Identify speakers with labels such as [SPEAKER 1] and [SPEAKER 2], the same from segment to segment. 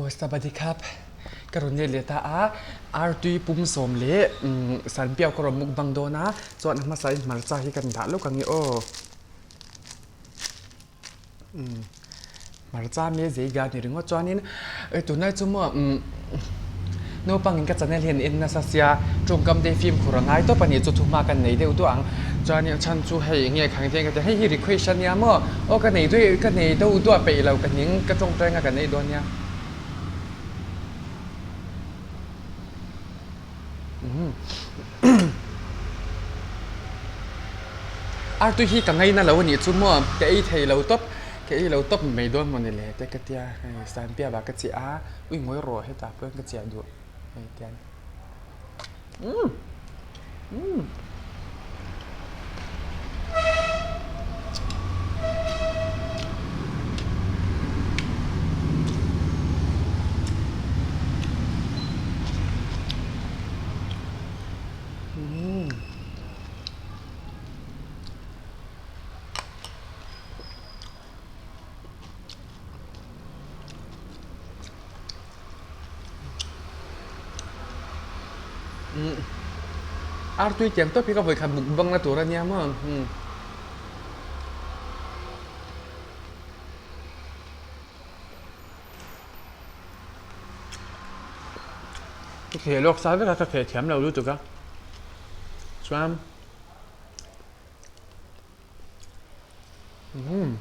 [SPEAKER 1] Aw Sabadi khap ka rawn let leh ta a, artui pum sawm leh sanpiau ka rawn mukbang dawn a, chuan a hmasa in hmarcha hi kan dah lawk ang e aw. Hmarcha me zei ga ni ringawt chuanin tunlai chu maw naupangin ka channel hian en nasa sia tawngkam te fimkhur a ngai tawp a ni chu thuhma kan nei deuh duah ang chuanin a chhan chu hei enge khang te ka ti hei hi request a nia maw aw ka nei duai ka nei deuh duah peih lo ka ning ka tawngtai anga kan ei dawn nia. Artui hi ka ngaina lo a nih chu maw ka ei thei lo tawp ka ei lo tawp mai dawn maw ni le te ka tia hei sanpiau ah ka chiah a ui ngawi rawh hetah pawh hian ka chiah duh hei tian umm umm. Artui tiang tawp hi ka vawikhat mukbang na tur a nia maw. Ka kheh lawk sa vek a ka kheh thiam lo lutuk a chuan umm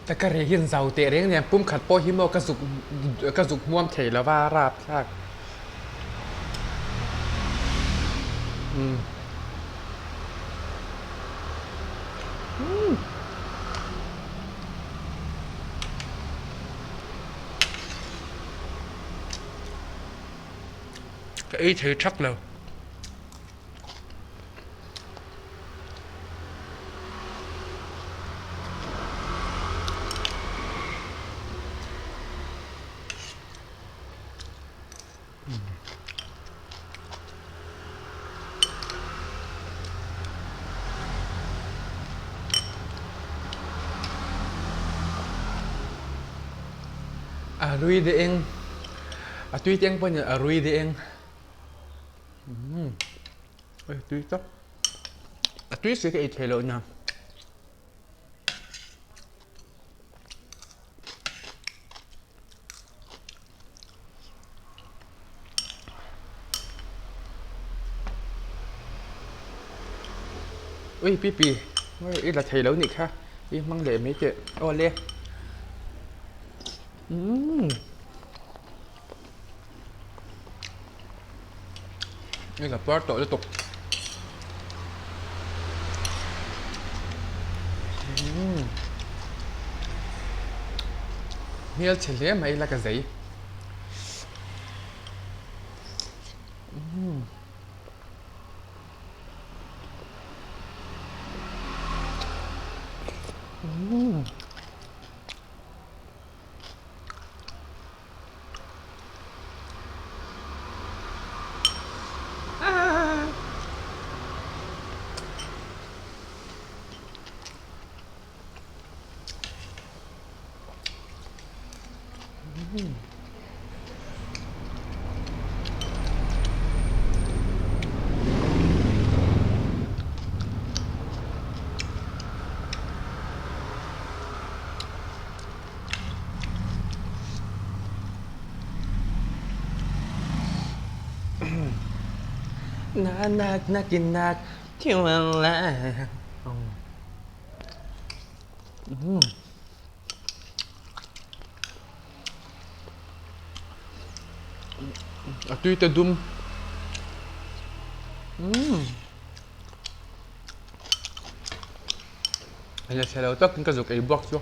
[SPEAKER 1] Ta ka reh hian zau teh reng nen pum khat pawh hi maw ka zuk ka zuk hmuam thei lo va rap thlak. Umm. Umm. Ka ei thei thak lo. A rui de eng a tui te eng pawh a rui de eng. Umm oi tui tak a tui si ka ei thei loh nia. Ui pi pi i la thei lo nih kha i hmang leh mai teh aw le umm. Hei ka puar tawh lutuk. Umm. Hmel chhe hle mai ila ka zei. Umm. Umm. Na nak nak nak A tui te dum. Eng chhe lo takin ka zuk ei buak chu.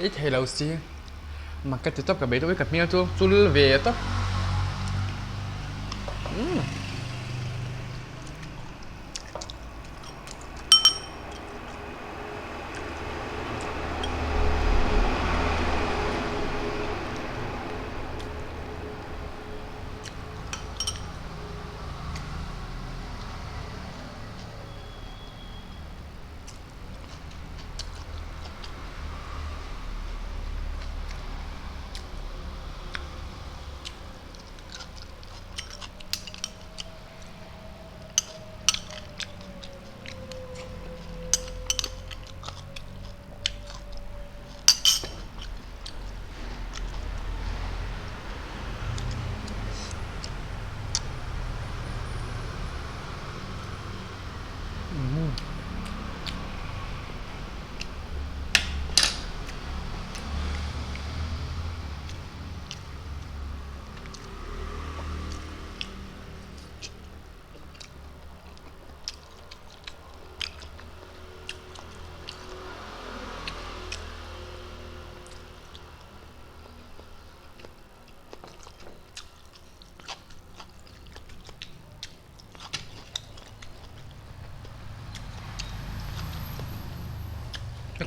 [SPEAKER 1] Ei thei lo si. Mak ka ti tawp ka bei deuh i ka hmel chu chul ve tawp. Umm.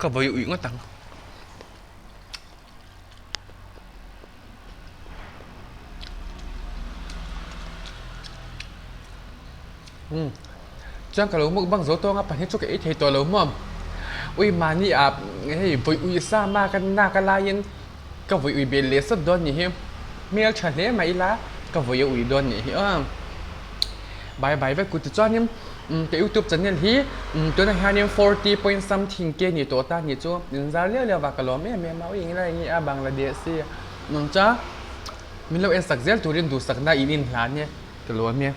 [SPEAKER 1] Ka vawi uih ngawt ang. Umm chuan ka lo mukbang zo tawng a pahnih chu ka ei thei tawh lo maw ui mahni ah hei vawi uih sa ma ka nak a laiin ka vawi uih belh leh sawt dawn nih hi hmel tha hle mai ila ka vawi a uih dawn nih hi aw bye bye vek ku tichuanin ka youtube channel hi tunah hianin forty point something ke ni tawh ta nih chu in zar liau liau vang ka lawm em em a ui engilai nge a Bangladesh hi nungcha min lo en sak zel turin duhsakna in inhlan e ka lawm e.